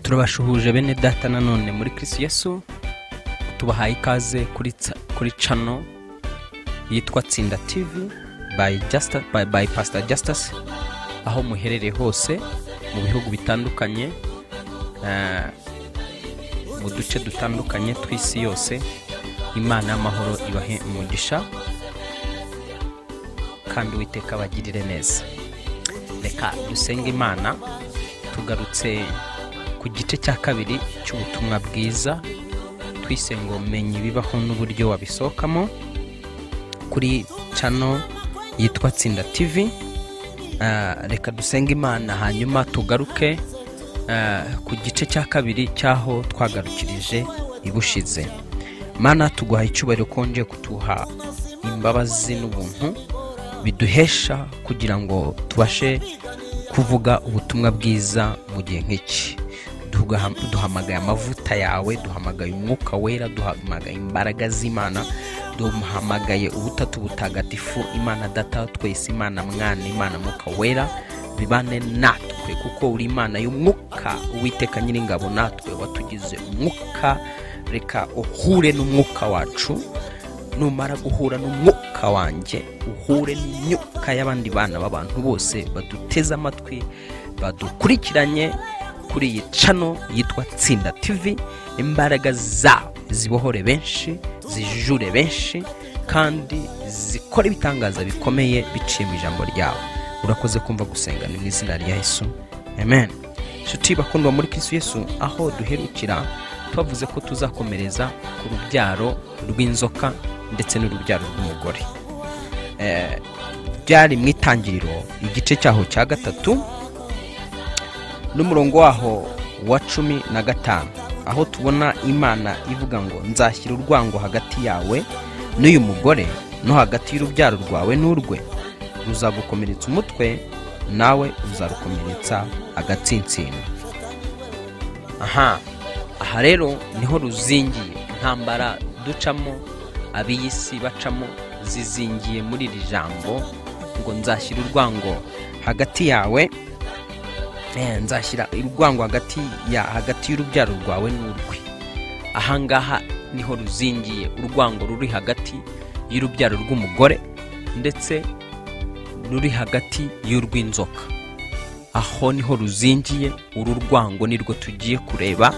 Turabashuhuje bene data nanone muri Kristo Yesu, tubahaye ikaze kuri channel yitwa Tsinda TV by Pastor Justus, aho muherereye hose mu bihugu bitandukanye, mu duce dutandukanye tw'isi yose. Imana y'amahoro ibahe umugisha kandi Uwiteka abagirire neza. Reka dusenge Imana. Tugarutse ku gice cya kabiri cy'ubutumwa bwiza twise ngo menya ibibaho n'uburyo wabisohokamo, kuri channel yitwa Tsinda TV. Reka dusenge Imana hanyuma tugaruke ku gice cya kabiri cy'aho twagarukirije ibushize. Mana, tuguhaye icyubahiro kongeye kutuha imbabazi n'ubuntu biduhesha kugira ngo tubashe kuvuga ubutumwa bwiza mu gihe nk'iki. Duhamagaye amavuta yawe, duhamagaye umwuka wera, duhamagaye imbaraga z'Imana, duhamagaye ubutatu butagatifu, Imana Data twese, Imana Mwana, Imana Mwuka Wera, bibane natwe kuko uri Imana y'umwuka. Uwiteka Nyiringabo, natwe watugize umwuka, reka uhure n'umwuka wacu. Numara guhura n'umwuka wanjye, uhure n'imyuka y'abandi bana b'abantu bose baduteze amatwi, badukurikiranye kuri iyi channel yitwa Tsinda TV. Imbaraga zawe zibohore benshi, zijure benshi, kandi zikore ibitangaza bikomeye biciye mu ijambo ryawe. Urakoze kumva gusenga, ni mu izina rya Yesu, amen. Inshuti bakundwa muri Kristo Yesu, aho duherukira twavuze ko tuzakomereza ku rubyaro rw'inzoka ndetse n'urubyaro rw'umugore. Byari mu itangiriro igice cyaho cya 3 n'umurongo waho wa 15, aho tubona Imana ivuga ngo nzashyira urwango hagati yawe n'uyu mugore, no hagati y'urubyaro rwawe n'urwe, ruzagukomeretsa umutwe nawe uzarukomeretsa agatsinsino. Aha rero niho ruzingiye intambara ducamo, ab'iy'isi bacamo, zizingiye muri iri jambo ngo nzashyira urwango hagati yawe, nzashyira urwango hagati y'urubyaro rwawe n'urwe. Ahangaha niho ruzingiye urwango ruri hagati y'urubyaro rw'umugore ndetse ruri hagati y'urw'inzoka. Aho niho ruzingiye uru rwango, nirwo tugiye kureba,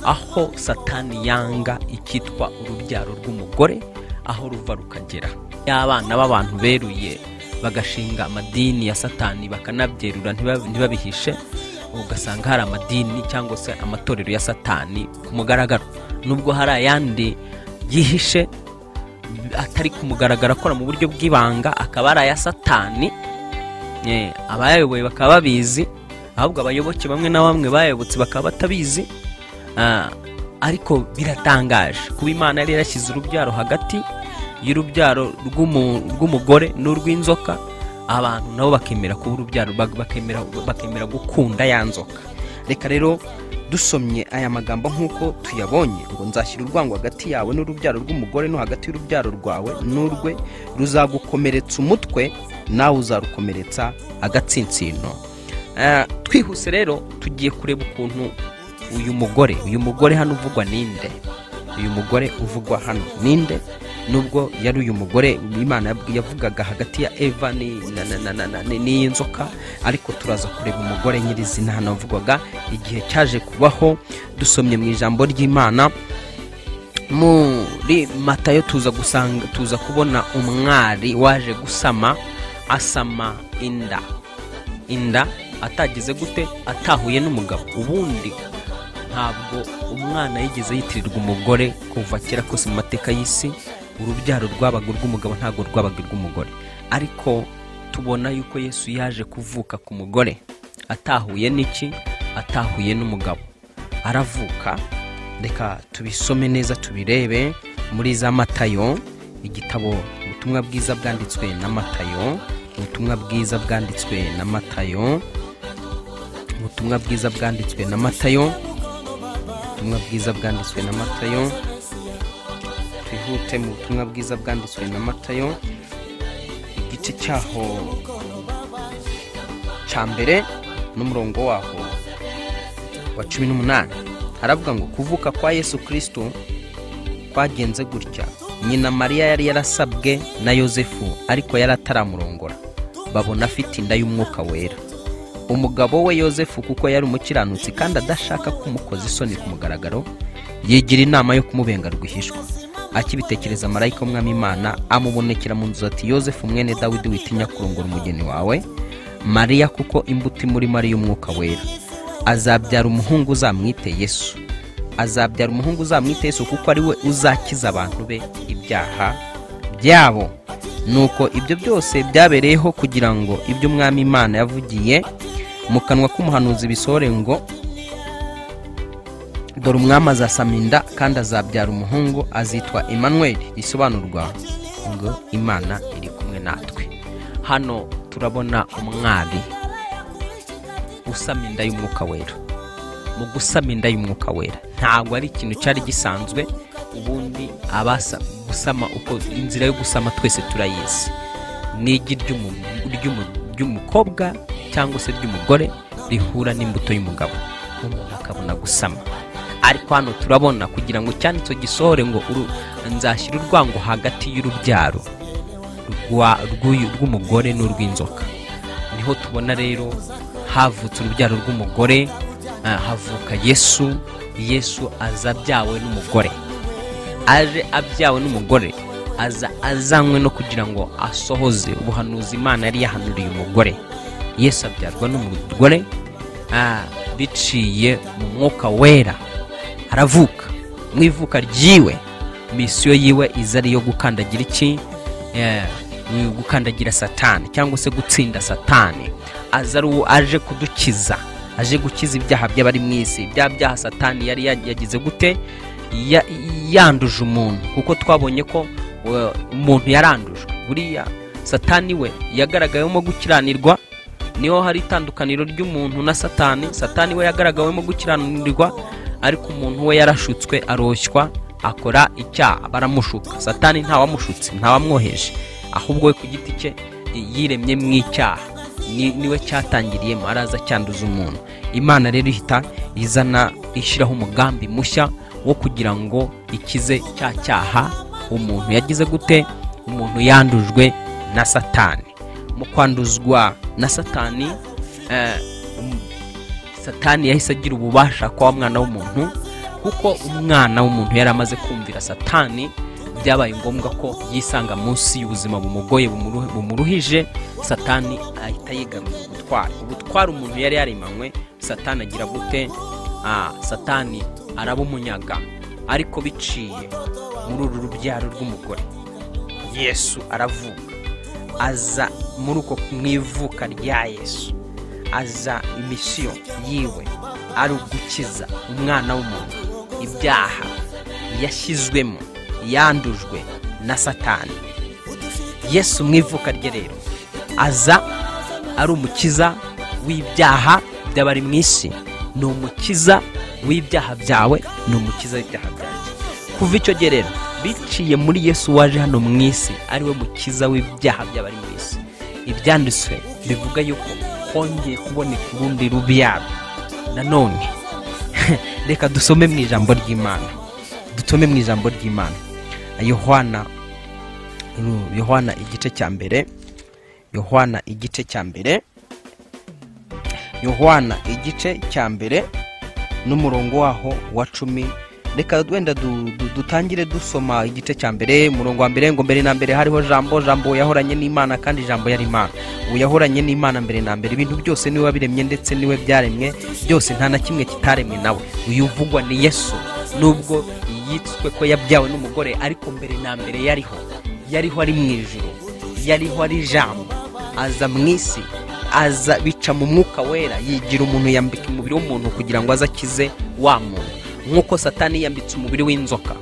aho Satani yanga ikitwa urubyaro rw'umugore, aho ruva rukagera. Y'abana b'abantu beruye bagashinga amadini ya Satani bakanabyerura ntibabihishe, ugasanga hari amadini cyangwa se amatorero ya Satani ku mugaragaro, nubwo hari ayandi yihishe atari ku mugaragaro, akora mu buryo bw'ibanga, akaba ari aya Satani. Abayoboye bakaba babizi, ahubwo abayoboke bamwe na bamwe bayobotse bakaba batabizi. Ariko biratangaje kuba Imana yari yarashyize urubyaro hagati y'urubyaro rw'umugore n'urw'inzoka, abantu nabo bakemera kuba urubyaro, bakemera gukunda ya nzoka. Reka rero dusomye aya magambo nk'uko tuyabonye ngo nzashyira urwango hagati yawe n'urubyaro rw'umugore no hagati y'urubyaro rwawe n'urwe, ruzagukomeretsa umutwe nawe uzarukomeretsa agatsinsino. Twihuse rero tugiye kureba ukuntu uyu mugore hano uvugwa ninde? Uyu mugore uvugwa hano ninde? Nubwo yari uyu mugore Imana yavugaga hagati ya Eva n'inzoka, ariko turaza kureba umugore nyirizina hano avugwaga igihe cyaje kubaho. Dusomye mu ijambo ry'Imana muri Matayo, tuza kubona umwari waje gusama, asama inda atagize gute, atahuye n'umugabo. Ubundi ntabwo umwana yigeze yitirirwa umugore kuva kera kose mu mateka y'isi. Urubyaro rwabaga urw'umugabo, ntabwo rwabaga urw'umugore. Ariko tubona yuko Yesu yaje kuvuka ku mugore atahuye n'iki, atahuye n'umugabo, aravuka. Reka tubisome neza tubirebe muri za Matayo, igitabo ubutumwa bwiza bwanditswe na Matayo, ubutumwa bwiza bwanditswe na Matayo, ubutumwa bwiza bwanditswe na Matayo, ubutumwa bwiza bwanditswe na Matayo. Twihute mu butumwa bwiza bwanditswe na Matayo, igice cyaho cya mbere n'umurongo waho wa 18 haravuga ngo kuvuka kwa Yesu Kristo kwagenze gutya. Nyina Mariya yari yarasabwe na Yosefu, ariko yari ataramurongora, babona afite inda y'umwuka wera. Umugabo we Yosefu, kuko yari umukiranutsi kandi adashaka kumukoza isoni ku mugaragaro, yigira inama yo kumubenga rwihishwa. Akibitekereza, marayika w'Umwami Imana amubonekera mu nzu ati: Yosefu mwene Dawidi, witinya kurongora umugeni wawe Mariya, kuko imbuto imurimo ari iy'umwuka wera. Azabyara umuhungu, uzamwite Yesu. Azabyara umuhungu, uzamwite Yesu, kuko ari we uzakiza abantu be ibyaha byabo. Nuko ibyo byose byabereyeho kugira ngo ibyo Umwami Imana yavugiye mu kanwa k'umuhanuzi bisohore ngo: dore umwami azasama inda kandi azabyara umuhungu, azitwa Emmanuel, risobanurwa ngo Imana iri kumwe natwe. Hano turabona umwari usama inda y'umwuka wera. Mu gusama inda y'umwuka wera ntabwo ari ikintu cyari gisanzwe. Ubundi abasa gusama, uko inzira yo gusama twese turayizi, ni igi ry'umukobwa cyangwa se ry'umugore rihura n'imbuto y'umugabo, umuntu akabona gusama. Ariko hano turabona kugira ngo cyanditswe gisohore ngo nzashyira urwango hagati y'urubyaro rw'umugore n'urw'inzoka. Niho tubona rero havutse urubyaro rw'umugore, havuka Yesu. Yesu aza abyawe n'umugore, aje abyawe n'umugore, aza azanywe no kugira ngo asohoze ubuhanuzi Imana yari yahanuriye umugore. Yesu abyarwa n'umugore biciye mu mwuka wera, aravuka. Mu ivuka ryiwe, misiyo yiwe iza ari iyo gukandagira iki? Gukandagira Satani cyangwa se gutsinda Satani. Aza ari uwo aje kudukiza, aje gukiza ibyaha by'abari mu isi. Bya byaha Satani yari yagize gute? Yanduje umuntu, kuko twabonye ko umuntu yarandujwe. Buriya Satani we yagaragayemo gukiranirwa, niho hari itandukaniro ry'umuntu na Satani. Satani we yagaragawemo gukiranirwa, ariko umuntu we yarashutswe, aroshywa, akora icyaha, baramushuka. Satani ntawamushutse, ntawamwoheje, ahubwo we ku giti cye yiremye mu icyaha, niwe cyatangiriyemo, araza cyanduza umuntu. Imana rero ihita izana, ishyiraho umugambi mushya wo kugira ngo ikize cya cyaha umuntu yagize gute? Umuntu yandujwe na Satani. Mu kwanduzwa na Satani, Satani yahise agira ububasha kwa mwana w'umuntu, kuko umwana w'umuntu yari amaze kumvira Satani. Byabaye ngombwa ko yisanga munsi y'ubuzima bumugoye, bumuruhije. Satani ahita yigarurira ubutwari, ubutwari umuntu yari yarimanywe. Satani agira gute? Satani araba umunyaga, ariko biciye muri uru rubyaro rw'umugore Yesu aravuka, aza muri uko mu ivuka rya Yesu, aza imisiyo yiwe ari ugukiza umwana w'umuntu ibyaha yashyizwemo, yandujwe na Satani. Yesu mu ivuka rye rero aza ari umukiza w'ibyaha by'abari mu isi. Ni umukiza w'ibyaha byawe, ni umukiza w'ibyaha byanjye. Kuva icyo gihe rero, biciye muri Yesu waje hano mu isi ari we mukiza w'ibyaha by'abari mu isi, ibyanditswe bivuga yuko hongeye kuboneka urundi rubyaro nanone. Reka dusome mu ijambo ry'Imana, dusome mu ijambo ry'Imana, Yohana igice cya mbere, Yohana igice cya mbere, Yohana igice cya mbere n'umurongo waho wa 10. Reka wenda dutangire dusoma igice cya mbere, umurongo wa mbere, ngo: mbere na mbere hariho Jambo, Jambo yahoranye n'Imana, kandi Jambo yari Imana. Ubu yahoranye n'Imana mbere na mbere. Ibintu byose niwe wabiremye, ndetse niwe byaremwe byose, nta na kimwe kitaremwe nawe. Uyu uvugwa ni Yesu. Nubwo yitswe ko yabyawe n'umugore, ariko mbere na mbere yariho, yariho ari mu ijuru, yariho ari Jambo. Aza mu isi, aza bica mu mwuka wera, yigira umuntu, yambika umubiri w'umuntu kugira ngo aze akize wa muntu. Nk'uko Satani yambitse umubiri w'inzoka,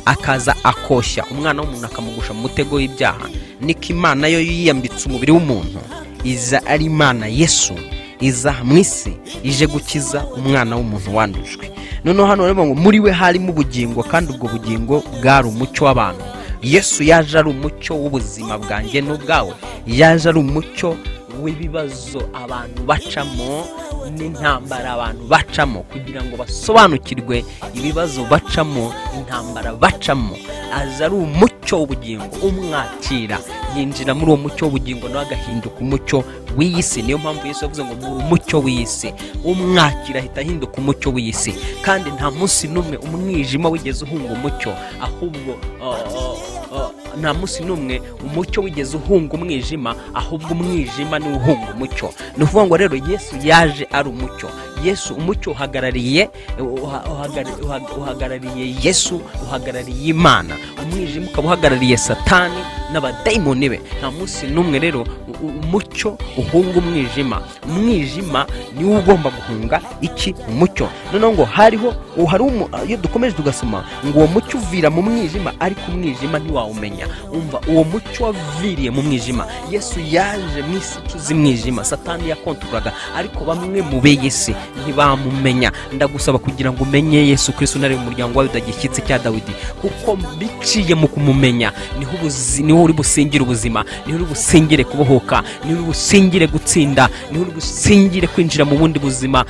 akaza akoshya umwana w'umuntu, akamugusha mu mutego w'ibyaha, niko Imana yo yiyambitse umubiri w'umuntu, iza ari Imana Yesu, iza mu isi ije gukiza umwana w'umuntu wandujwe. Noneho hano baravuga ngo muri we harimo ubugingo, kandi ubwo bugingo bwari umucyo w'abantu. Yesu yaje ari umucyo w'ubuzima bwanjye n'ubwawe, yaje ari umucyo. w'ibibazo abantu bacamo n'intambara abantu bacamo, kugira ngo basobanukirwe ibibazo bacamo, intambara bacamo. Aza ari umucyo w'ubugingo, umwakira yinjira muri uwo mucyo w'ubugingo, nawe agahinduka umucyo w'iyi si. Niyo mpamvu Yesu yavuze ngo muri umucyo w'iyi si, umwakira ahita ahinduka umucyo w'iyi si. Kandi nta munsi n'umwe umwijima wigeze uhunga umucyo, ahubwo nta munsi n'umwe umucyo wigeze uhunga umwijima, ahubwo umwijima niwo uhunga umucyo. Ni ukuvuga ngo rero Yesu yaje ari umucyo. Yesu umucyo uhagarariye Yesu, uhagarariye Imana. Umwijima ukaba uhagarariye Satani n'abadayimoni be. Nta munsi n'umwe rero umucyo uhunga umwijima. Umwijima niwo ugomba guhunga iki? Umucyo. Noneho ngo hariho iyo dukomeje tugasoma ngo uwo mucyo uvira mu mwijima, ariko umwijima ntiwawumenya. Umva, uwo mucyo waviriye mu mwijima. Yesu yaje mu isi icuze imwijima, Satani yakontroraga, ariko bamwe mu b'isi ntibamumenya. Ndagusaba kugira ngo umenye Yesu Kristo unari mu muryango wawe udagishyitse cya Dawidi, kuko biciye mu kumumenya niho uri busingire ubuzima, niho uri busingire kubohoka, niho uri busingire gutsinda, niho uri busingire kwinjira mu bundi buzima,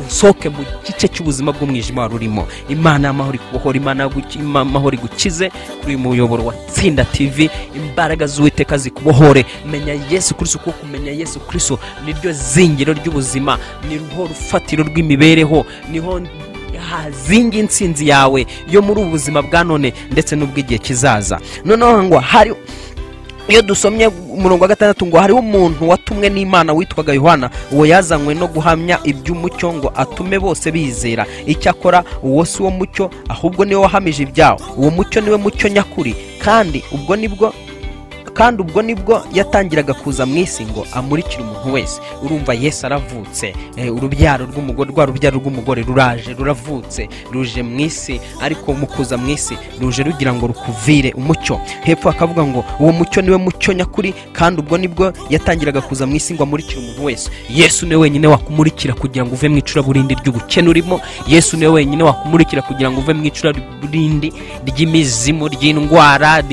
usohoke mu gice cy'ubuzima bw'umwijima wari urimo. Imana y'amahoro ikubohora, Imana y'amahoro igukize kuri uyu muyoboro wa Tsinda TV. Imbaraga z'Uwiteka zikubohore. Menya Yesu Kristo, kuko kumenya Yesu Kristo niryo zingiro ry'ubuzima, nirwo rufatiro rw'imibereho, niho hazinga intsinzi yawe yo muri ubu buzima bwa none ndetse n'ubw'igihe kizaza. Noneho ngo hari iyo dusomye umurongo wa 6 ngo hariho umuntu watumwe n'Imana witwaga Yohana, uwo yazanywe no guhamya iby'umucyo ngo atume bose bizera. Icyakora uwo si wo mucyo, ahubwo niwe wahamije ibyawo. Uwo mucyo niwe mucyo nyakuri, kandi ubwo nibwo yatangiraga kuza mu isi ngo amurikire umuntu wese. Urumva Yesu aravutse, urubyaro rw'umugore, rwa rubyaro rw'umugore ruraje, ruravutse, ruje mu isi, ariko mu kuza mu isi ruje rugira ngo rukuvire umucyo. Hepfo akavuga ngo uwo mucyo niwe mucyo nyakuri, kandi ubwo nibwo yatangiraga kuza mu isi ngo amurikire umuntu wese. Yesu niwe wenyine wakumurikira kugira ngo uve mu icuraburindi ry'ubukene urimo. Yesu niwe wenyine wakumurikira kugira ngo uve mu icuraburindi ry'imizimu, ry'indwara,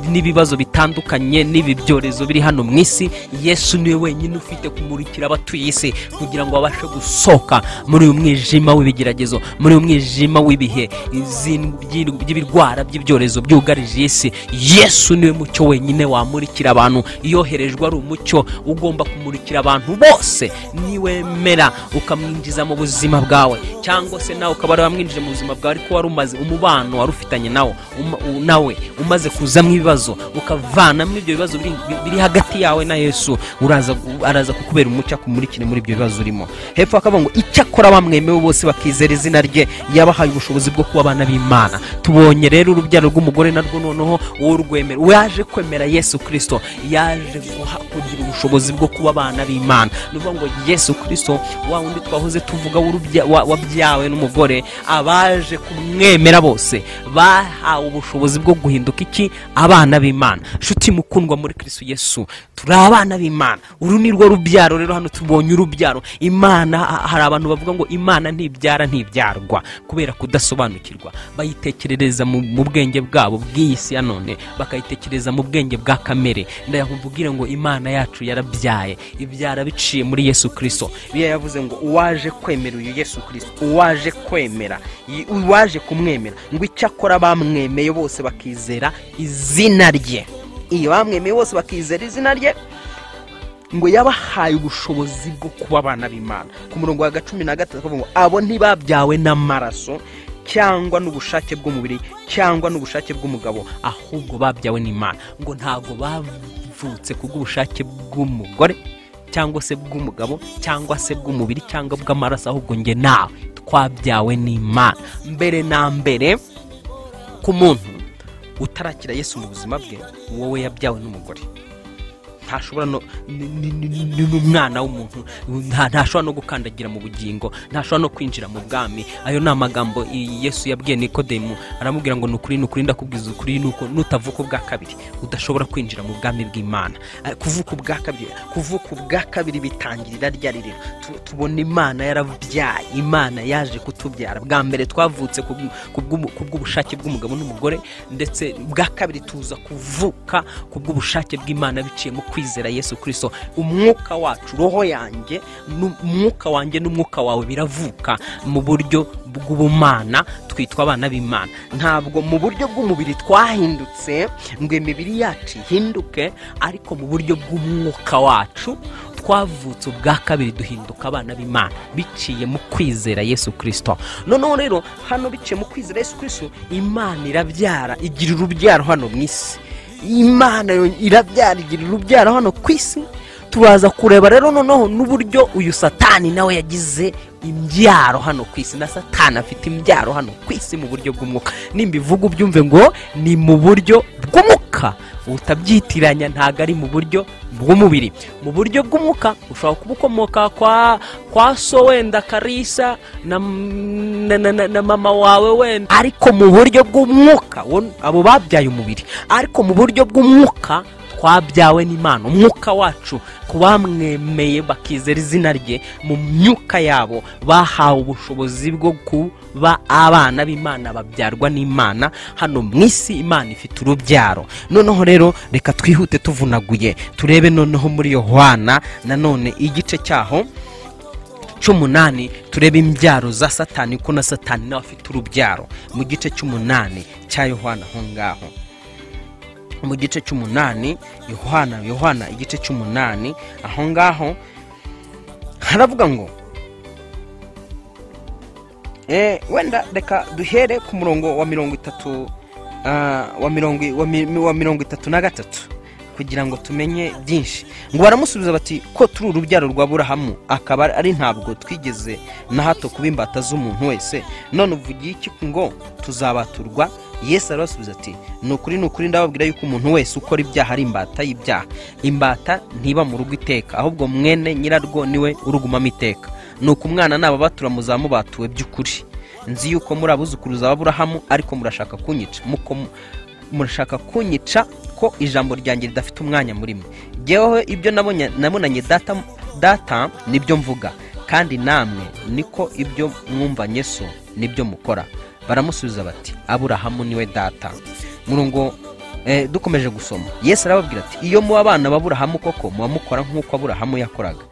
n'ibibazo bitandukanye n'ibi byorezo biri hano mu isi. Yesu niwe wenyine ufite kumurikira abatuye isi kugira ngo babashe gusohoka muri uyu mwijima w'ibigeragezo, muri uyu mwijima w'ibihe by'ibirwara by'ibyorezo byugarije isi. Yesu niwe mucyo wenyine wamurikira abantu. Yoherejwe ari umucyo ugomba kumurikira abantu bose. Niwemera ukamwinjiza mu buzima bwawe, cyangwa se nawe ukaba wamwinjije mu buzima bwawe ariko wari umaze umubano wari ufitanye nawe umaze kuzamo ibibazo, ukavanamo ibyo bibazo biri hagati yawe na Yesu, araza kukubera umucyo akumurikire muri ibyo bibazo urimo. Hepfo akavuga ngo icyakora bamwemewe bose bakizera izina rye, yabahaye ubushobozi bwo kuba abana b'Imana. Tubonye rero urubyaro rw'umugore narwo noneho urwemera, waje kwemera Yesu Kristo yaje kugira ubushobozi bwo kuba abana b'Imana. Ni ukuvuga ngo Yesu Kristo wa wundi twahoze tuvuga wabyawe n'umugore, abaje kumwemera bose bahawe ubushobozi bwo guhinduka iki? Abana b'Imana. Nshuti mukundwa muri Kristo Yesu, turi abana b'Imana. Uru ni rwo rubyaro. Rero hano tubonye urubyaro. Imana, hari abantu bavuga ngo Imana ntibyara ntibyarwa kubera kudasobanukirwa. Bayitekerereza mu bwenge bwabo bw'iyi si ya none, bakayitekereza mu bwenge bwa kamere. Ndayakubwira ngo Imana yacu yarabyaye, ibyara biciye muri Yesu Kristo. Bibiliya yavuze ngo uwaje kwemera uyu Yesu Kristo, uwaje kwemera, uwaje kumwemera, ngo icyakora bamwemeye bose bakizera izina rye. Iyo bamwemeye bose bakizera izina rye, ngo yabahaye ubushobozi bwo kuba abana b'Imana. Ku murongo wa 13 akavuga ngo abo ntibabyawe n'amaraso cyangwa n'ubushake bw'umubiri cyangwa n'ubushake bw'umugabo, ahubwo babyawe n'Imana. Ngo ntago bavutse kubw'ubushake bw'umugore cyangwa se bw'umugabo cyangwa se bw'umubiri cyangwa bw'amaraso, ahubwo nge nawe twabyawe n'Imana. Mbere na mbere ku muntu utarakira Yesu mu buzima bwe, wowe yabyawe n'umugore, ntashobora no n'umwana w'umuntu, ntashobora no gukandagira mu bugingo, ntashobora no kwinjira mu bwami. Ayo ni amagambo Yesu yabwiye Nikodemu, aramubwira ngo nukuri nukuri ndakubwiza ukuri nuko nutavuka ubwa kabiri udashobora kwinjira mu bwami bw'Imana. Kuvuka ubwa kabiri, kuvuka ubwa kabiri bitangirira ryari rero? Tubona Imana yarabyaye, Imana yaje kutubyara. Bwa mbere twavutse kubw'ubushake bw'umugabo n'umugore, ndetse bwa kabiri tuza kuvuka kubw'ubushake bw'Imana biciye mu kwizera Yesu Kristo. Umwuka wacu, roho yanjye n'umwuka wanjye n'umwuka wawe biravuka mu buryo bw'ubumana, twitwa abana b'Imana. Ntabwo mu buryo bw'umubiri twahindutse ngo imibiri yacu ihinduke, ariko mu buryo bw'umwuka wacu twavutse ubwa kabiri duhinduka abana b'Imana biciye mu kwizera Yesu Kristo. Noneho rero hano biciye mu kwizera Yesu Kristo, Imana irabyara igira urubyaro hano mu isi. Imana irabyara igira urubyaro hano ku isi. Turaza kureba rero noneho n'uburyo uyu Satani nawe yagize imbyaro hano ku isi, na Satani afite imbyaro hano ku isi mu buryo bw'umwuka. Nimbivuga ubyumve ngo ni mu buryo bw'umwuka, utabyitiranya, ntago ari mu buryo bw'umubiri. Mu buryo bw'umwuka ushobora kuba ukomoka kwa so wenda Karisa na mama wawe wenda, ariko mu buryo bw'umwuka abo babyaye umubiri, ariko mu buryo bw'umwuka twabyawe n'Imana. Umwuka wacu ku bamwemeye bakizera izina rye, mu myuka yabo bahawe ubushobozi bwo kuba abana b'Imana, babyarwa n'Imana. Hano mu isi Imana ifite urubyaro. Noneho rero reka twihute tuvunaguye turebe noneho muri Yohana nanone igice cyaho 8, turebe imbyaro za Satani, ko na Satani nawe afite urubyaro. Mu gice 8 cya Yohana aho ngaho, mu gice 8 Yohana igice 8 aho ngaho haravuga ngo wenda reka duhere ku murongo wa 30, wa 33 kugira ngo tumenye byinshi. Ngo baramusubiza bati ko turi urubyaro rwa Aburahamu, akaba ari ntabwo twigeze na hato kuba imbata z'umuntu wese, none uvugiye iki ngo tuzabaturwa? Yesu arabasubiza ati ni ukuri ndababwira yuko umuntu wese ukora ibyaha ari imbata y'ibyaha. Imbata ntiba mu rugo iteka, ahubwo mwene nyirarwo niwe urugumamo iteka. Nuko umwana nababatura muzamubatuwe by'ukuri. Nzi yuko muri abuzukuruza b'Aburahamu, ariko murashaka kunyica, murashaka kunyica ko ijambo ryanjye ridafite umwanya muri mwe. Jyeweho ibyo nabonanye data nibyo mvuga, kandi namwe niko ibyo mwumvanye so nibyo mukora. Baramusubiza bati Aburahamu niwe data. Murongo dukomeje gusoma, Yesu arababwira ati iyo muba abana b'Aburahamu koko muba mukora nk'uko Aburahamu yakoraga,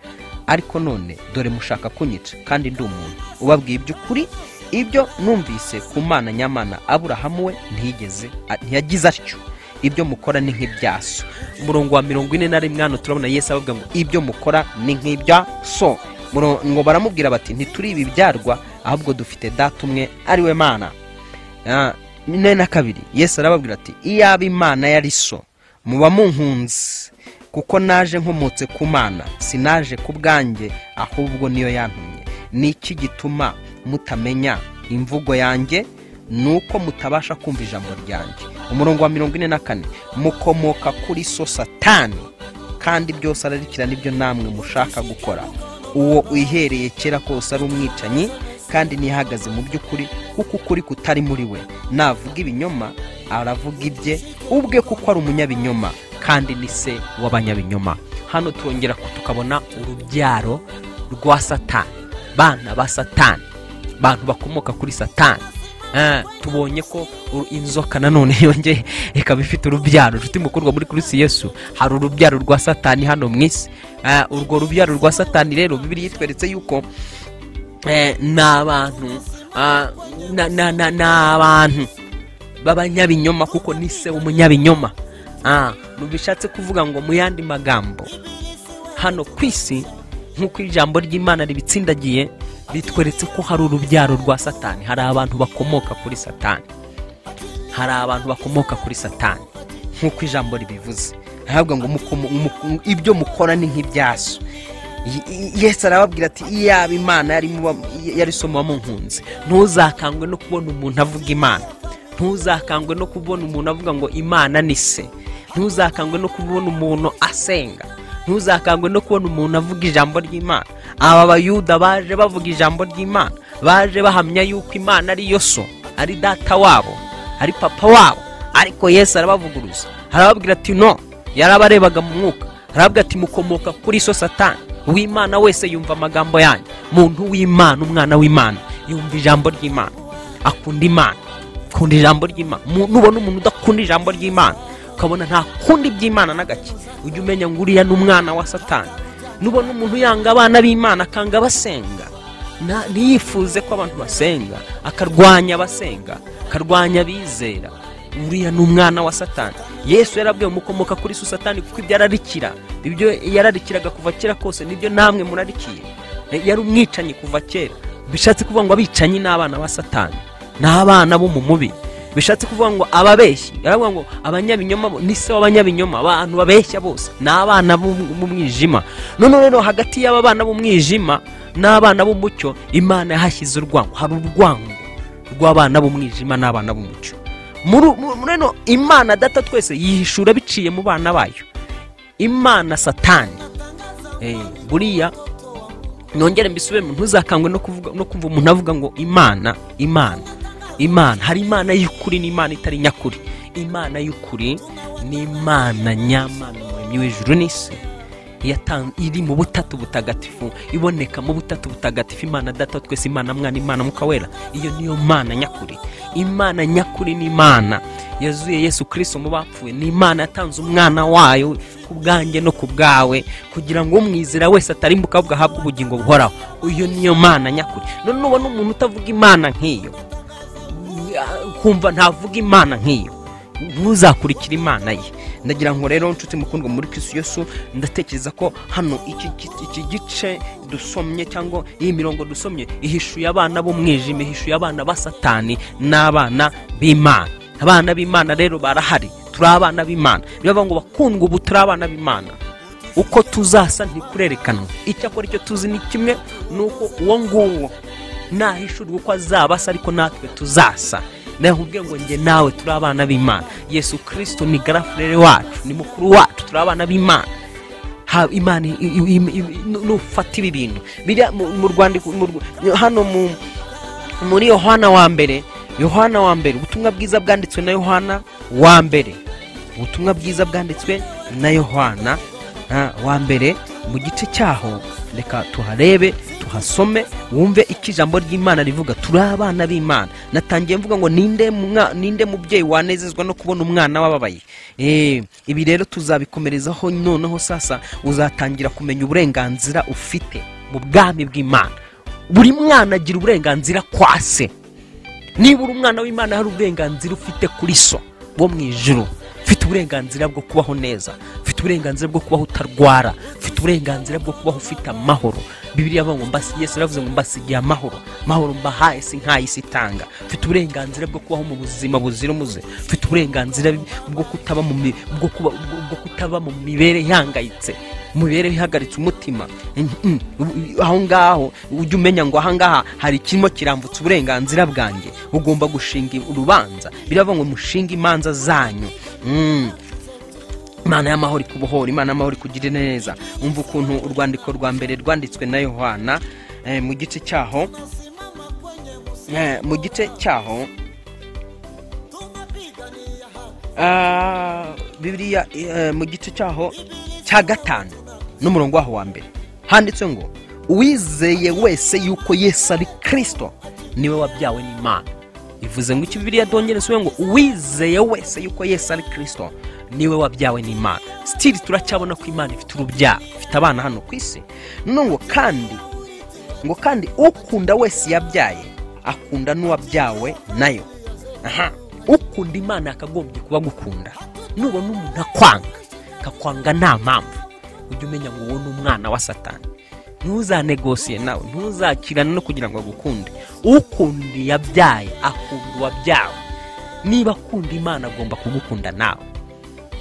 ariko none dore mushaka kunyica kandi ndi umuntu ubabwiye iby'ukuri. Ibyo numvise ku Mana nyamana, Aburahamu we ntiyagize atyo. Ibyo mukora ni nk'ibya so. Umurongo wa 41 hano turabona Yesu avuga ngo ibyo mukora ni nk'ibya so. Ngo baramubwira bati ntituri ibibyarwa, ahubwo dufite data umwe ari we Mana. 42 Yesu arababwira ati iyaba Imana yari so muba munkunze, kuko naje nkomotse ku Mana, sinaje ku bwanjye, ahubwo niyo yantumye. Niki gituma mutamenya imvugo yanjye? Nuko mutabasha kumva ijambo ryanjye. Umurongo wa 44 mukomoka kuri so Satani, kandi byose ararikira nibyo namwe mushaka gukora. Uwo uyihereye kera kose ari umwicanyi, kandi ntihagaze mu by'ukuri, kuko ukuri kutari muri we. Navuga ibinyoma aravuga ibye ubwe, kuko ari umunyabinyoma kandi ni se w'abanyabinyoma. Hano turongera tukabona urubyaro rwa Satani, bana ba Satani, bantu bakomoka kuri Satani. Tubonye ko inzoka nanone yongeye ikaba ifite urubyaro. Nshuti mukundwa muri Kristo Yesu, hari urubyaro rwa Satani hano mu isi. Urwo rubyaro rwa Satani rero Bibiliya itweretse yuko ni abantu n'abantu b'abanyabinyoma, kuko ni se w'umunyabinyoma. Bishatse kuvuga ngo mu yandi magambo, hano ku isi nk'uko ijambo ry'Imana ribitsindagiye bitweretse ko hari urubyaro rwa Satani, hari abantu bakomoka kuri Satani, hari abantu bakomoka kuri Satani nk'uko ijambo ribivuze. Ntabwo ngo ibyo mukora ni nk'ibyaso. Yesu arababwira ati iyaba Imana yari so muba munkunze. Ntuzakangwe no kubona umuntu avuga Imana, ntuzakangwe no kubona umuntu avuga ngo Imana ni se, ntuzakangwe no kubona umuntu asenga, ntuzakangwe no kubona umuntu avuga ijambo ry'Imana. Aba bayuda baje bavuga ijambo ry'Imana, baje bahamya yuko Imana ari yo so, ari data wabo, ari papa wabo, ariko Yesu arabavuguruza, arababwira ati no. Yarabarebaga mu mwuka, arababwira ati mukomoka kuri so Satani. Uw'Imana wese yumva amagambo yanyu. Muntu w'Imana, umwana w'Imana yumva ijambo ry'Imana, akunda Imana, akunda ijambo ry'Imana. Nubona umuntu udakunda ijambo ry'Imana, Ukabona nta kundi by'Imana na gake, ujye umenya ngo uriya ni umwana wa Satani. Nubona umuntu yanga abana b'Imana, akanga abasenga, ntiyifuze ko abantu basenga, akarwanya abasenga, akarwanya abizera, uriya ni umwana wa Satani. Yesu yarabwiye mukomoka kuri so Satani, kuko ibyo ararikira, ibyo yararikiraga kuva kera kose nibyo namwe murarikiye. Yari umwicanyi kuva kera, bishatse kuvuga ngo abicanyi ni abana ba Satani, ni abana bo mu mubi. Bishatse kuvuga ngo ababeshyi, yaravuga ngo abanyabinyoma ni se w'abanyabinyoma, abantu babeshya bose ni abana b'umwijima. None rero hagati y'aba bana b'umwijima n'abana b'umucyo Imana yahashyize urwango. Hari urwango rw'abana b'umwijima n'abana b'umucyo. Muri Imana Data twese yihishura biciye mu bana bayo. Imana Satani, buriya nongere mbisubiremo, ntuzakangwe no kuvuga no kumva umuntu avuga ngo Imana, Imana, Imana. Hari Imana y'ukuri n'Imana itari nyakuri. Imana y'ukuri ni Imana nyamana, umuremyi w'ijuru n'isi, iri mu butatu butagatifu, iboneka mu butatu butagatifu, Imana Data twese, Imana Mwana, Imana Mwuka Wera. Iyo niyo Mana nyakuri. Imana nyakuri ni Imana yazuye Yesu Kristo mu bapfuye, ni Imana yatanze umwana wayo ku bwanjye no ku bwawe, kugira ngo umwizera wese atarimbuka ahubwo ahabwe ubugingo buhoraho. Iyo niyo Mana nyakuri. None nubona umuntu utavuga Imana nk'iyo, kumva ntavuga Imana nk'iyo, ntuzakurikira Imana ye. Ndagira ngo rero nshuti mukundwa muri Kristo Yesu, ndatekereza ko hano iki gice dusomye cyangwa iyi mirongo dusomye ihishuye abana b'umwijima, ihishuye abana ba Satani n'abana b'Imana. Abana b'Imana rero barahari, turi abana b'Imana. Bivuga ngo bakundwa, ubu turi abana b'Imana. Uko tuzasa ntikurerekanwa. Icyakora icyo tuzi ni kimwe, nuko uwo nguwo nahishurwa uko azaba asa, ariko natwe tuzasa. Nakubwiye ngo njye nawe turi abana b'Imana. Yesu Kristo ni garafurere wacu, ni mukuru wacu, turi abana b'Imana. Imana nufata ibi bintu biriya mu rwandiko hano muri Yohana wa mbere, Yohana wa mbere, ubutumwa bwiza bwanditswe na Yohana wa mbere, ubutumwa bwiza bwanditswe na Yohana wa mbere, mu gice cyaho reka tuharebe, tuhasome, wumve icyo ijambo ry'Imana rivuga. Turi abana b'Imana. Natangiye mvuga ngo ninde mubyeyi wanezezwa no kubona umwana wababaye. Ibi rero tuzabikomerezaho. Noneho sasa uzatangira kumenya uburenganzira ufite mu bwami bw'Imana. Buri mwana agira uburenganzira kwa se. Niba uri umwana w'Imana hari uburenganzira ufite kuri so wo mu ijuru. Ufite uburenganzira bwo kubaho neza, ufite uburenganzira bwo kubaho utarwara, ufite uburenganzira bwo kubaho ufite amahoro. Bibiliya ivuga ngo Yesu yaravuze ngo mbasigiye amahoro, amahoro mbahaye si nk'ay'isi itanga. Ufite uburenganzira bwo kubaho mu buzima buzira umuze, ufite uburenganzira bwo kutaba mu mibereho ihangayitse, mu mibereho ihagaritse umutima. Aho ngaho ujye umenya ngo aha ngaha hari ikirimo kirambutse uburenganzira bwanjye. Ugomba gushinga urubanza. Biravuga ngo mushinge imanza zanyu. Imana y'amahoro ikubohora, Imana y'amahoro ikugirire neza. Umva ukuntu urwandiko rwa mbere rwanditswe na Yohana, mu gice cyaho, Bibiliya, mu gice cyaho cya 5 n'umurongo waho wa mbere, handitswe ngo uwizeye wese yuko Yesu ari Kristo niwe wabyawe n'Imana. Ivuze ngo iki Bibiliya dongere ngo uwizeye wese yuko Yesu ari Kristo niwe wabyawe n'Imana. Still turacyabona ko Imana ifite urubyaro, ifite abana hano ku isi. None ngo kandi ukunda wese yabyaye akunda n'uwabyawe nayo. Aha, ukunda Imana akagombye kuba gukunda. Nubona umuntu akwanga, akakwanga nta mpamvu, ujye umenya ngo uwo ni umwana wa Satani. Ntuzanegosiye nawe, ntuzakirana no kugira ngo agukunde. Ukunda yabyaye akunda uwabyawe. Niba akunda Imana agomba kugukunda nawe.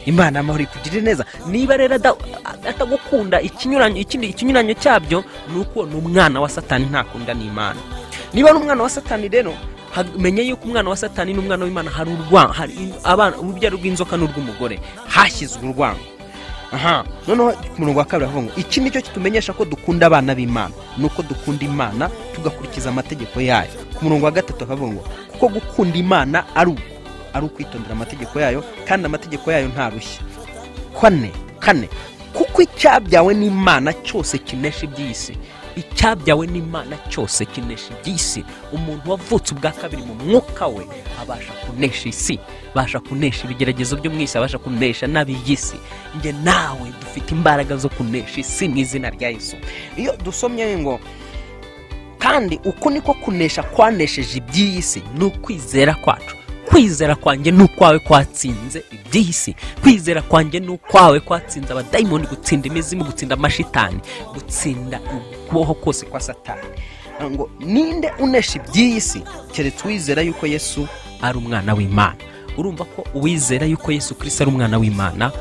Imana amahoro ikugirire neza. Niba rero atagukunda, ikinyuranyo cyabyo nuko ni umwana wa Satani, ntakunda n'Imana. Niba ari umwana wa Satani rero, menye yuko umwana wa Satani n'umwana w'Imana hari urwango, hari abana urubyaro rw'inzoka n'urw'umugore, hashyizwe urwango. Aha, noneho ku murongo wa 2 avuga ngo iki nicyo kitumenyesha ko dukunda abana b'Imana, nuko dukunda Imana tugakurikiza amategeko yayo. Ku murongo wa 3 akavuga ngo kuko gukunda Imana ari ukwitondera amategeko yayo, kandi amategeko yayo ntarushya. Kane, kuko icyabyawe n'Imana cyose kinesha iby'isi. Icyabyawe n'Imana cyose kinesha iby'isi. Umuntu wavutse ubwa kabiri mu mwuka we abasha kunesha isi, abasha kunesha ibigeragezo byo mu isi, abasha kunesha n'ab'iy'isi. Njye nawe dufite imbaraga zo kunesha isi mu izina rya Yesu. Iyo dusomye ngo kandi uku niko kunesha kwanesheje iby'iyi si, ni ukwizera kwacu. Kwizera kwanjye n'ukwawe kwatsinze iby'isi. Kwizera kwanjye n'ukwawe kwatsinze abadayimoni, gutsinda imizimu, gutsinda amashitani, gutsinda ukubaho kose kwa Satani. Ngo ninde unesha iby'isi keretse uwizera yuko Yesu ari umwana w'Imana? Urumva ko uwizera yuko Yesu Kristo ari umwana w'Imana,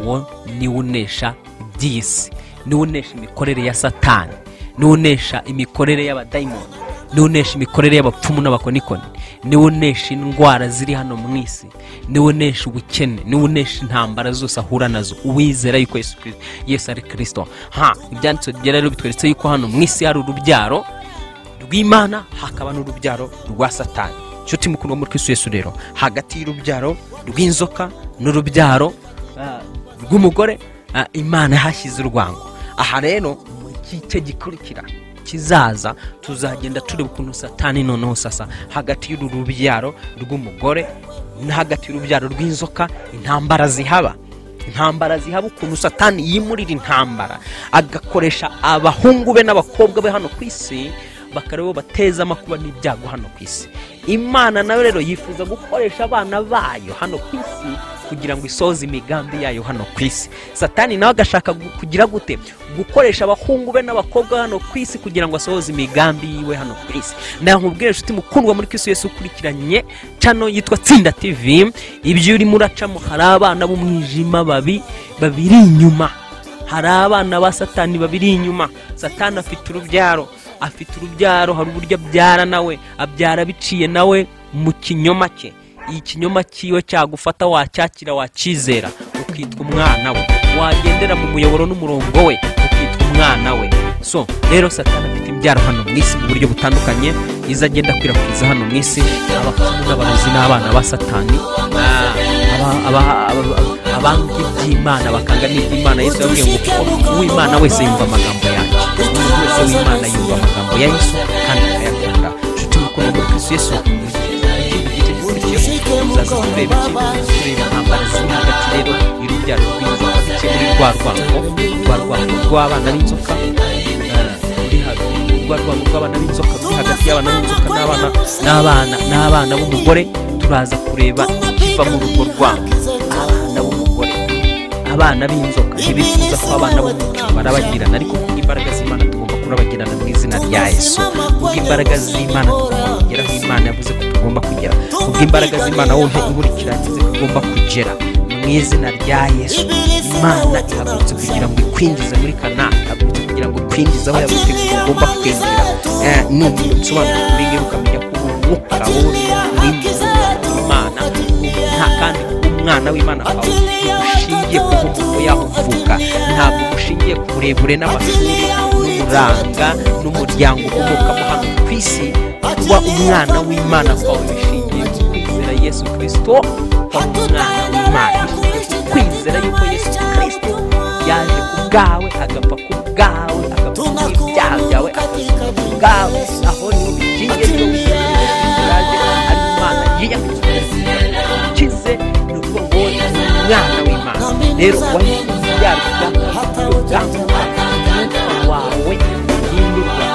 uwo ni unesha iby'isi, ni unesha imikorere ya Satani, ni unesha imikorere y'abadayimoni, ni unesha imikorere y'abapfumu n'abakonikoni, ni unesha indwara ziri hano mu isi, ni unesha ubukene, ni unesha intambara zose ahura nazo, uwizera yuko Yesu ari Kristo. Ibyanditswe byera rero bitweretse yuko hano mu isi hari urubyaro rw'Imana hakaba n'urubyaro rwa Satani. Nshuti mukundwa muri Kristo Yesu, rero hagati y'urubyaro rw'inzoka n'urubyaro rw'umugore Imana yahashyize urwango. Aha rero mu gice gikurikira kizaza tuzagenda tureba ukuntu Satani noneho sasa hagati y'uru rubyaro rw'umugore na hagati y'urubyaro rw'inzoka intambara zihaba. Intambara zihaba, ukuntu Satani yimurira intambara agakoresha abahungu be n'abakobwa be hano ku isi, bakarebo bateza amakuba n'ibyago hano ku isi. Imana nawe rero yifuza gukoresha abana bayo hano ku isi kugira ngo isoze imigambi yayo hano ku isi. Satani nawe agashaka kugira gute? Gukoresha abahungu be n'abakobwa hano ku isi kugira ngo asohoze imigambi yiwe hano ku isi. Ndakubwira inshuti mukundwa muri Kristo Yesu ukurikiranye channel yitwa Tsinda TV, ibyo urimo uracamo hari abana b'umwijima babi babiri inyuma, hari abana ba Satani babiri inyuma. Satani afite urubyaro, afite urubyaro, hari uburyo abyara nawe, abyara biciye nawe mu kinyoma cye. Ikinyoma cyiwe cyagufata wacyakira wakizera ukitwa umwana we, wagendera mu muyoboro n'umurongo we ukitwa umwana we. So rero Satani afite imbyaro hano mu isi mu buryo butandukanye, iza agenda akwirakwiza hano mu isi abapfumu n'abarozi n'abana ba Satani, abanga iby'Imana bakanga n'iby'Imana. Yesu yababwiye ngo uw'Imana wese yumva amagambo yanjye, umuntu wese w'Imana yumva amagambo ya Yesu kandi akayakunda. Nshuti mukundwa muri Kristo Yesu, tuzaza tureba iki? Tureba intambara ziri hagati rero y'urubyaro rw'inzoka biciye muri rwa rwango, rwa rwango rw'abana b'inzoka, rwa rwango rw'abana b'inzoka ruri hagati y'abana b'inzoka n'abana b'umugore. Turaza kureba ikiva mu rugo rwango, abana b'umugore, abana b'inzoka ntibifuza ko abana b'umucyo barabagirana, ariko kubw'imbaraga z'Imana tugomba kurabagirana mu izina rya Yesu. Kubw'imbaraga z'Imana tugomba kugera aho Imana yavuze ko tugomba kugera. Kubw'imbaraga z'Imana wowe inkurikira yavuze ko ugomba kugera mu izina rya Yesu. Imana ihagurutse kugira ngo ikwinjize muri Kanani, ihagurutse kugira ngo ikwinjize aho yaguteguye ugomba kwinjira. Nsobanura kuri ngibi ukamenya ko umwuka wowe uri Imana, nta kandi umwana w'Imana wawe ushingiye ku nkomoko yaho uvuka, ntabwo ushingiye ku burebure n'amashuri n'uburanga n'umuryango ukomokamo hano ku isi. Kuba umwana w'Imana kwawe bishingiye ku kwizera Yesu Kristo, kuba umwana w'Imana kwizera yuko Yesu Kristo yaje ku bwawe, agapfa ku bwawe, agapfa ku ibyaha byawe, akazuka ku bwawe. Aho niho bishingiye niyo yaje ari Imana yiyambitse ukize, ni ukuvuga ngo wowe uri umwana w'Imana. Rero wahise ubyara ubwa umwuka wawe uhindurwa,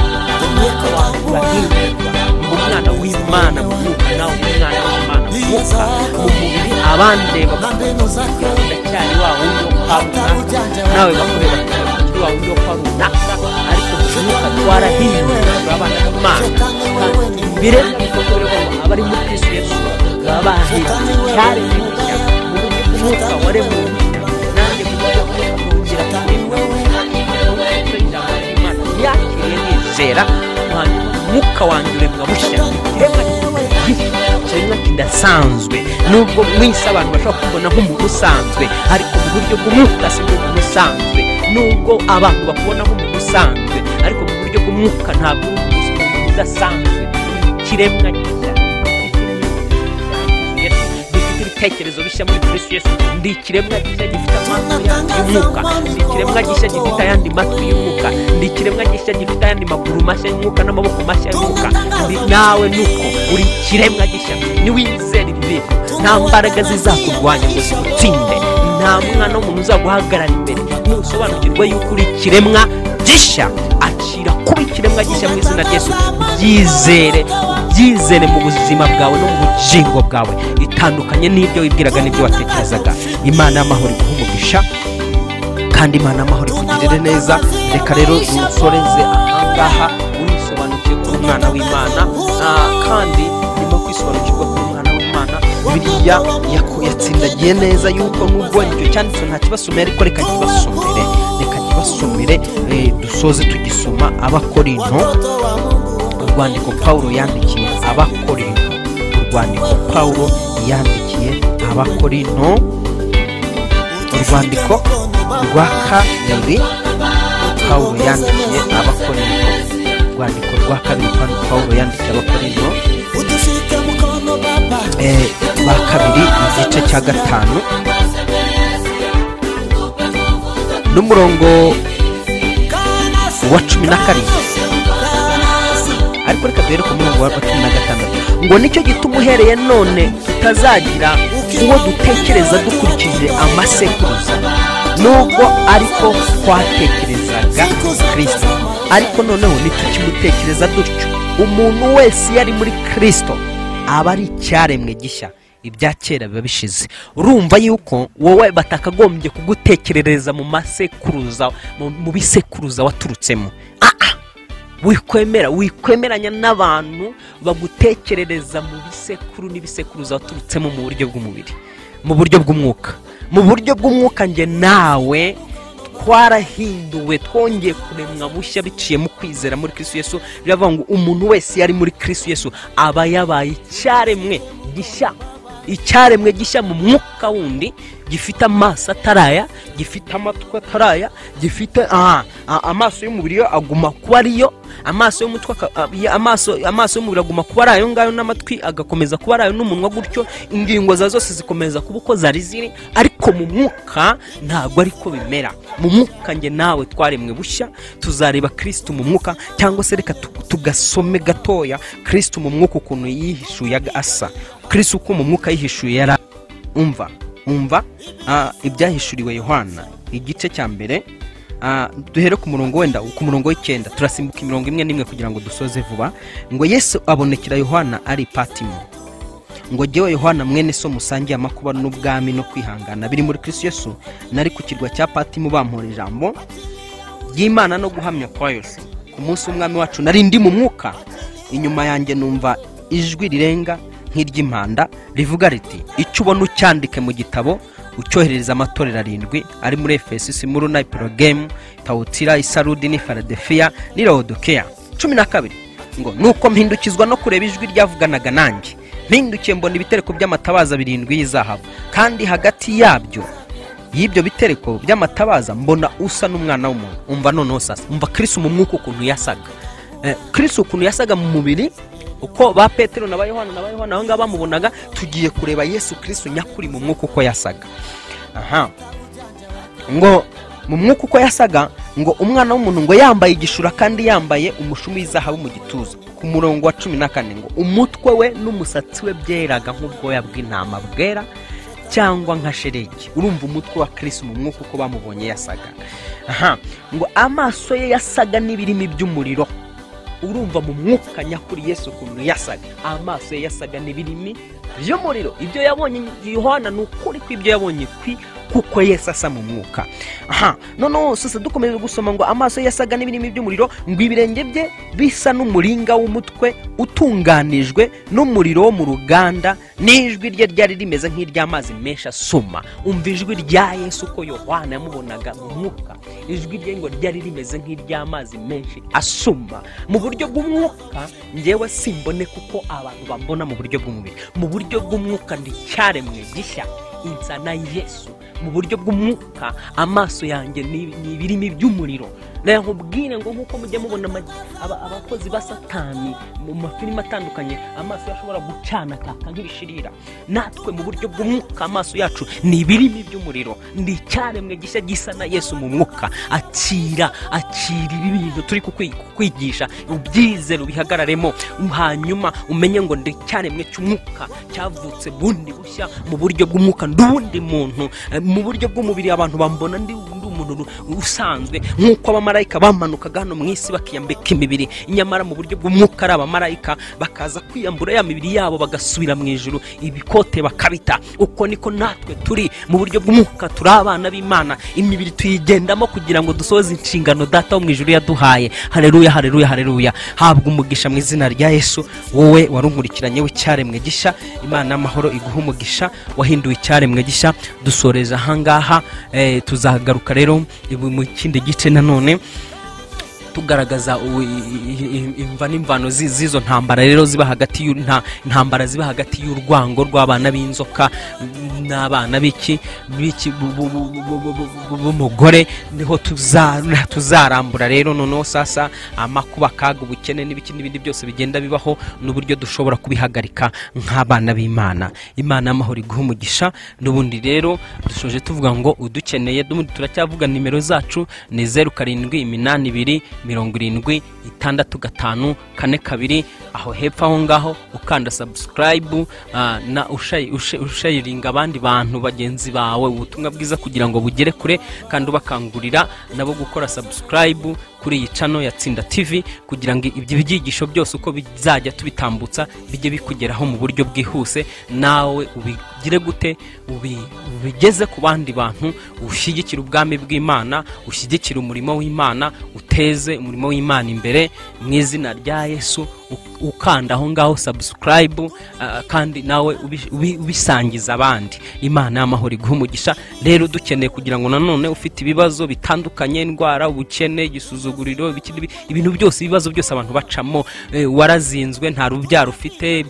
umwuka wawe urahindurwa, umwana w'Imana mu mwuka, nawe umwana w'Imana mu mwuka, mu mubiri abandeba ndacyari wa wundi wo kwa runaka, nawe bakureba ukiri wa wundi wo kwa runaka, ariko mu mwuka twarahinduwe turi abana b'Imana. Kandi biremwa bikorwa ngo abari muri Kristo Yesu baba bahindutse icyaremwe gishya, mu buryo bw'umwuka waremwe nanjye mu buryo bw'umwuka nongera kuremwa. Ijambo ry'Imana yakiriye nizera, hanyuma umwuka wanjye uremwa bushya, ikiremwa ikiremwa kidasanzwe. Nubwo mu isi abantu bashobora kubona nk'umuntu usanzwe, ariko mu buryo bw'umwuka si bwo umuntu usanzwe. Nubwo abantu bakubona nk'umuntu usanzwe, ariko mu buryo bw'umwuka ntabwo uri umuntu udasanzwe. Ikiremwa gishya gifite ibitekerezo bishya muri Kristo Yesu. Ndi ikiremwa gishya gifite amaso y'umwuka, ndi ikiremwa gishya gifite ayandi matwi y'umwuka, ndi ikiremwa gishya gifite ayandi maguru mashya y'umwuka n'amaboko mashya y'umwuka. Nawe nuko uri ikiremwa gishya. Niwizera ibi bintu, nta mbaraga zizakurwanya ngo zigutsinde, nta mwana w'umuntu uzaguhagarara imbere. Nusobanukirwa yuko uri ikiremwa gishya, akira kuba ikiremwa gishya mu izina rya Yesu. Byizere, byizere mu buzima bwawe no mu bugingo bwawe. Itandukanye n'ibyo wibwiraga n'ibyo watekerezaga. Imana y'amahoro iguhe umugisha, kandi Imana y'amahoro ikugirire neza. Reka rero dusoreze ahangaha. Urisobanukiwe kuri umwana w'Imana, kandi urimo kwisobanukirwa kuri umwana w'Imana. Bibiliya yatsindagiye neza yuko nubwo icyo cyanditse nta kibasomera, ariko reka kibasomere, reka kibasomere, dusoze tugisoma. Abakorinto, urwandiko Paulo yandikiye Abakorinto, urwandiko Paulo yandikiye Abakorinto, urwandiko rwa kabiri Paulo yandikiye Abakorinto, urwandiko rwa kabiri Paulo yandikiye Abakorinto ba kabiri, igice cya 5 n'umurongo wa 17. Ariko reka duhere ku murongo wa 16. Ngo nicyo gituma uhereye none tutazagira uwo dutekereza dukurikije amasekuruza, nubwo ariko twatekerezaga Kristo, ariko noneho ntitukimutekereza dutyo. Umuntu wese yari muri Kristo aba ari icyaremwe gishya, ibya kera biba bishize. Urumva yuko wowe batakagombye kugutekerereza mu masekuruza, mu bisekuruza waturutsemo. Wikwemera, wikwemeranya n'abantu bagutekerereza mu bisekuru n'ibisekuruza waturutsemo mu buryo bw'umubiri, mu buryo bw'umwuka. Mu buryo bw'umwuka nge nawe twarahinduwe, twongeye kuremwa bushya biciye mu kwizera muri Kristo Yesu. Biravuga ngo umuntu wese yari muri Kristo Yesu aba yabaye icyaremwe gishya, icyaremwe gishya mu mwuka wundi, gifite amaso ataraya, gifite amatwi ataraya, gifite amaso y'umubiri yo aguma kuba ariyo, amaso y'umutwe, amaso y'umubiri aguma kuba ari ayo ngayo, n'amatwi agakomeza kuba ari ayo, n'umunwa gutyo, ingingo za zose zikomeza kuba uko zari ziri. Ariko mu mwuka ntabwo ariko bimera. Mu mwuka nge nawe twaremwe bushya, tuzareba Kristo mu mwuka, cyangwa se reka tugasome gatoya Kristo mu mwuka ukuntu yihishuye asa. Kristo uko mu mwuka yihishuye yara. Umva ibyahishuriwe Yohana igice cya 1, duhere ku murongo wenda ku murongo w'9, turasimbuka imirongo imwe n'imwe kugira ngo dusoze vuba. Ngo Yesu abonekera Yohana ari Patimo, ngo jyewe Yohana mwene so musangiye amakuba n'ubwami no kwihangana biri muri Kristo Yesu, nari ku kirwa cya Patimo bampora ijambo ry'Imana no guhamya kwa Yesu. Ku munsi w'umwami wacu nari ndi mu mwuka, inyuma yanjye numva ijwi rirenga nk'iry'impanda rivuga riti, icyo ubona ucyandike mu gitabo ucyoherereza amatorero 7 ari muri Efeso, Simuruna, Pergemu, Tawutira, Isarudi ni Filadelfiya ni Laodikiya. 12 ngo nuko mpindukizwa no kureba ijwi ryavuganaga nanjye, mpindukiye mbona ibitereko by'amatabaza 7 y'izahabu, kandi hagati yabyo y'ibyo bitereko by'amatabaza mbona usa n'umwana w'umuntu. Umva noneho sasa, umva Kristo mu mwuka ukuntu yasaga. Kristo ukuntu yasaga mu mubiri, uko ba Petero na ba Yohana na ba Yohana aho ngaho bamubonaga, tugiye kureba Yesu Kristo nyakuri mu mwuka uko yasaga. Ngo mu mwuka uko yasaga, ngo umwana w'umuntu ngo yambaye igishura kandi yambaye umushumi w'izahabu mu gituza. Ku murongo wa 14 ngo umutwe we n'umusatsi we byeraga nk'ubwoya bw'intama bwera cyangwa nka sheregi. Urumva umutwe wa Kristo mu mwuka uko bamubonye yasaga. Ngo amaso ye yasaga n'ibirimi by'umuriro. Urumva mu mwuka nyakuri Yesu ukuntu yasaga, amaso ye yasaga n'ibirimi by'umuriro. Ibyo yabonye Yohana ni ukuri kw'ibyo yabonye kuko Yesu asa mu mwuka. Noneho sasa dukomeje gusoma ngo amaso ye yasaga n'ibirimi by'umuriro, ngo ibirenge bye bisa n'umuringa w'umutwe utunganijwe n'umuriro wo mu ruganda, n'ijwi rye ryari rimeze nk'iry'amazi menshi asuma. Umva ijwi rya Yesu uko Yohana yamubonaga mu mwuka, ijwi rye ngo ryari rimeze nk'iry'amazi menshi asuma. Mu buryo bw'umwuka njyewe simbone kuko abantu bambona mu buryo bw'umubiri. Mu buryo bw'umwuka ndi cyaremwe gishya, insana Yesu. Mu buryo bw'umwuka amaso yanjye ni ibirimi by'umuriro. Nayo nkubwire ngo nkuko mujya mubona abakozi ba Satani mu mafilime atandukanye, amaso yashobora gucana kaka nk'ibishirira, natwe mu buryo bw'umwuka amaso yacu ni ibirimi by'umuriro, ni icyaremwe gishya gisa na Yesu mu mwuka. Akira ibi bintu turi kukwigisha, ubyizere, ubihagararemo, hanyuma umenye ngo ndi icyaremwe cy'umwuka cyavutse bundi bushya mu buryo bw'umwuka, ndi uwundi muntu. Mu buryo bw'umubiri abantu bambona ndi umuntu usanzwe, nk'uko abamarayika bamanukaga hano mu isi bakiyambika imibiri, nyamara mu buryo bw'umwuka ari abamarayika bakaza kwiyambura ya mibiri yabo bagasubira mu ijuru, ibikote bakabita. Uko niko natwe turi mu buryo bw'umwuka, turi abana b'Imana, imibiri tuyigendamo kugira ngo dusohoze inshingano Data wo mu ijuru yaduhaye. Haleluya, haleluya, haleluya. Habwa umugisha mu izina rya Yesu. Wowe warunkurikiranye w'icyaremwe gishya, Imana y'amahoro iguha umugisha, wahinduwe icyaremwe gishya. Dusoreza ahangaha, tuzagaruka rero mu kindi gice nanone tugaragaza imva n'imvano z'izo ntambara rero ziba hagati intambara ziba hagati y'urwango rw'abana b'inzoka n'abana b'iki b'umugore. Niho tuzarambura rero noneho sasa amakuba, akaga, ubukene n'ibiki n'ibindi byose bigenda bibaho, n'uburyo dushobora kubihagarika nk'abana b'Imana. Imana y'amahoro iguha umugisha. N'ubundi rero dushoje tuvuga ngo udukeneye, turacyavuga nimero zacu ni 0 7 8 2 70 6 5 4 2. Aho hepfo aho ngaho ukanda subscribe na ushayiringa abandi bantu bagenzi bawe ubutumwa bwiza kugira ngo bugere kure, kandi ubakangurira nabo gukora subscribe kuri iyi channel ya Tsinda TV, kugira ngo ibyo byigisho byose uko bizajya tubitambutsa bijye bikugeraho mu buryo bwihuse, nawe ubigire gute, ubigeze ku bandi bantu, ushyigikira ubwami bw'Imana, ushyigikira umurimo w'Imana, uteze umurimo w'Imana imbere mu izina rya Yesu. Ukanda aho ngaho subscribe, kandi nawe ubisangiza abandi. Imana y'amahoro iguha umugisha. Rero dukeneye kugira ngo nanone ufite ibibazo bitandukanye, indwara, ubukene, igisuzuguriro, ibintu byose, ibibazo byose abantu bacamo, warazinzwe, nta rubyaro ufite,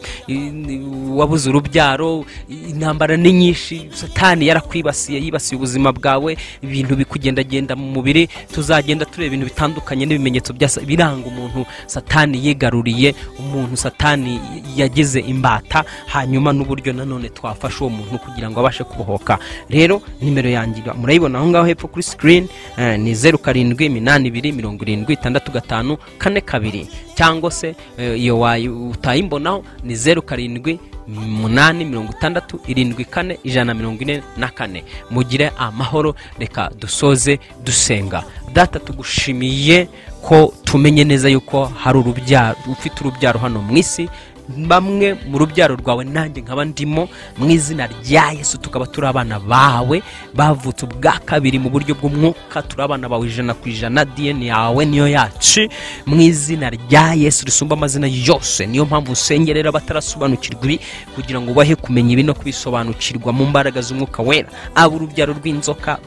wabuze urubyaro, intambara ni nyinshi, Satani yarakwibasiye, yibasiye ubuzima bwawe, ibintu bikugendagenda mu mubiri. Tuzagenda tureba ibintu bitandukanye n'ibimenyetso biranga umuntu Satani yigaruriye, umuntu Satani yagize imbata, hanyuma n'uburyo nanone twafasha uwo muntu kugira ngo abashe kubohoka. Rero nimero yanjye murayibona aho ngaho hepfo kuri screen, ni 0 7 8 2 70 6 5 4 2, cyangwa se iyo utayimbonaho ni 0 7 8 60 7 4 144. Mugire amahoro. Reka dusoze dusenga. Data, tugushimiye ko tumenye neza yuko hari urubyaro, ufite urubyaro hano mu isi, bamwe mu rubyaro rwawe nanjye nkaba ndimo, mu izina rya Yesu tukaba turi abana bawe bavutse ubwa kabiri mu buryo bw'umwuka, turi abana bawe 100%, DNA yawe niyo yacu, mu izina rya Yesu risumba amazina yose. Niyo mpamvu usengerera batarasobanukirwa ibi, kugira ngo ubahe kumenya ibi no kubisobanukirwa mu mbaraga z'umwuka wera. Abo urubyaro rw'inzoka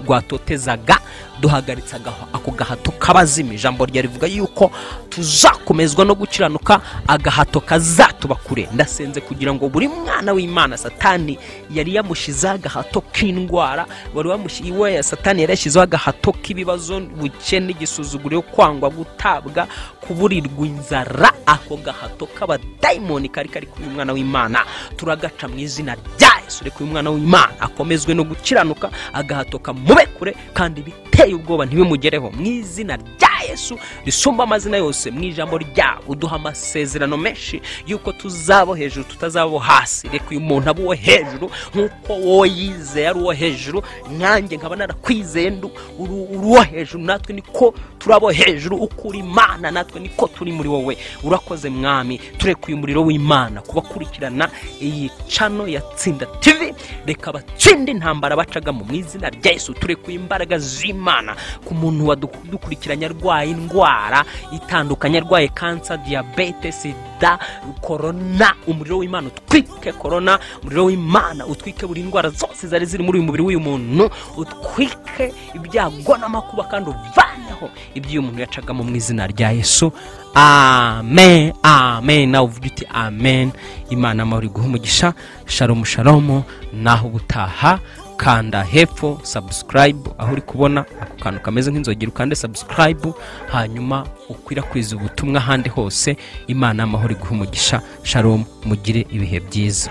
rwatotezaga, duhagaritse ako gahato kabazima. Ijambo rya rivuga yuko tuzakomezwa no gukiranuka, agahato kazatuba kure. Ndasenze kugira ngo buri mwana w'Imana Satani yari yamushizeho agahato k'indwara, wari wamushiwe Satani yari yashyizeho agahato k'ibibazo, ubukene, igisuzuguriro, kwangwa, gutabwa, kuburirwa inzara, ako gahato k'abadayimoni kari kari kuri mwana w'Imana turagaca mu izina rya Yesu. Reka uyu mwana w'Imana akomezwe no gukiranuka, agahato kamube kure kandi biteye ubwoba ntibimugereho, mu izina rya Yesu risumba amazina yose. Mu ijambo ryawe uduha amasezerano menshi yuko tuzabo hejuru tutazabo hasi. Reka uyu muntu abe uwo hejuru nkuko wowe yizeye ari uwo hejuru, nanjye nkaba narakwizeye uri uwo hejuru, natwe niko turabo hejuru, uko uri Imana natwe niko turi muri wowe. Urakoze Mwami, turekuye umuriro w'Imana kubakurikirana iyi channel ya Tsinda TV. Reka batsinde intambara bacagamo mu izina rya Yesu. Turekuye imbaraga z'Imana ku muntu wadukurikiranye arwaye indwara itandukanye, arwaye kansa, diyabete, sida, korona, umuriro w'Imana utwike korona, umuriro w'Imana utwike buri ndwara zose zari ziri muri uyu mubiri w'uyu muntu, utwike ibyago n'amakuba kandi uvaneho ibyo uyu muntu yacagamo mu izina rya Yesu. Amen, amen. Nawe uvuge uti amen. Imana amahoro iguhe umugisha. Shalom, shalom. Naho ubutaha. Kanda hepfo subscribe, aho uri kubona ako kantu kameze nk'inzogera, ukande subscribe, hanyuma ukwirakwize ubutumwa ahandi hose. Imana y'amahoro iguhe umugisha. Shalom, mugire ibihe byiza.